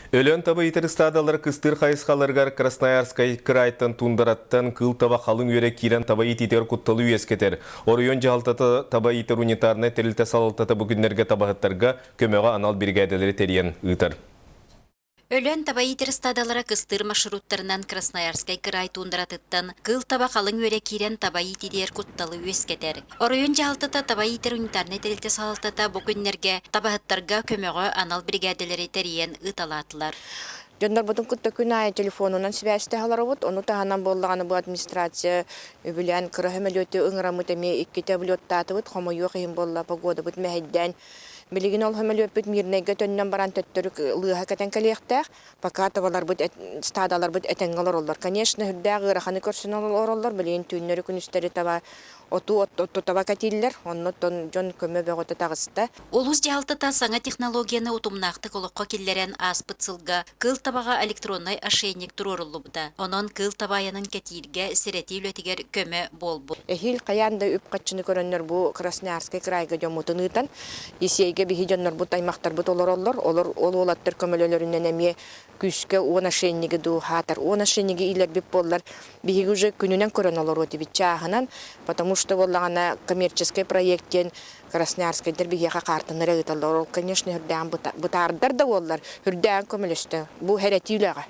Өлөөн таба иитэр ыстаадалара кыстыыр хайысхаларыгар Красноярскай кыраайтан туундараттан кыыл таба халыҥ үөрэ киирэн таба иитиитигэр кутталы үөскэтэр. Оройуон дьаһалтата таба иитэр унитарнай тэрилтэ салалтата бу күннэргэ табаһыттарга көмөҕө анал биригээдэлэри тэрийэн ыытар. Өлөөн таба иитэр ыстаадалара кыстыыр маршруттарынан Красноярскай кыраай туундаратыттан кыыл таба халыҥ үөрэ киирэн таба иитиитигэр кутталы үөскэтэр. Оройуон дьаһалтата таба иитэр унитарнай тэрилтэ салалтата бу күннэргэ табаһыттарга көмөҕө анал биригээдэлэри тэрийэн ыыталаатылар. Дьоннорбутун кытта күн аайы телефонунан сибээстэһэ олоробут. Ону таһынан буоллаҕына бу администрация үбүлээн кыра сөмөлүөтү ыҥыраммыт эмиэ иккитэ облеттаатыбыт. Хомойуох иһин буолла погодабыт мэһэйдээн. Билигин ол сөмөлүөппүт Мирнэйгэ төннөн баран төттөрү лыыһа кэтэн кэлиэхтээх. Пока табаларбыт, стадаларбыт этэҥҥэ олороллор. Конечно, үрдээх ыараханы көрсөн олороллор. Билигин түүннэри-күнүстэри таба оту таба кэтииллэр. Оннуттан дьон көмө бөҕөтө таҕыста. Улуус дьаһалтата саҥа технологияны утумнаахтык олоххо киллэрэн ааспыт сылга кыыл табаҕа электроннай ошейник туруоруллубута. Онон кыыл таба айанын кэтииргэ, сэрэтии үлэтигэр көмө буолбут. Эһиил хайаан да үп-харчыны көрөннөр бу Красноярскай кыраайга дьоммутун ыытан, Есейгэ биһи дьоннорбут, аймахтарбыт олороллор. Олор ол уолаттар көмөлөлөрүнэн эмиэ күүскэ уон ошейниги дуу, хаатар уон ошейниги иилэрбит буоллар, биһиги уже күнүнэн көрөн олоруо этибит чааһынан, потому что буоллаҕына коммерческий проект диэн Красноярскайдар биһиэхэ хаартыннары ыыталлар. Ол, конечно, үрдээн бытаардар да буоллар, үрдээн көмөлөстө. Бу хэрэтии үлэҕэ.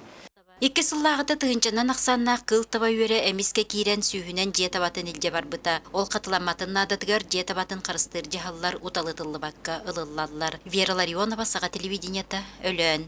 Икки сыллааҕыта тыһыынчанан ахсааннаах кыыл таба үөрэ эмискэ киирэн сүүһүнэн дьиэ табатын илдьэ барбыта. Ол хатыламматын наадатыгар дьиэ табатын харыстыыр дьаһаллар уталытыллыбакка ылыллаллар. Вера Ларионова, Саха телевидениета, Өлөөн.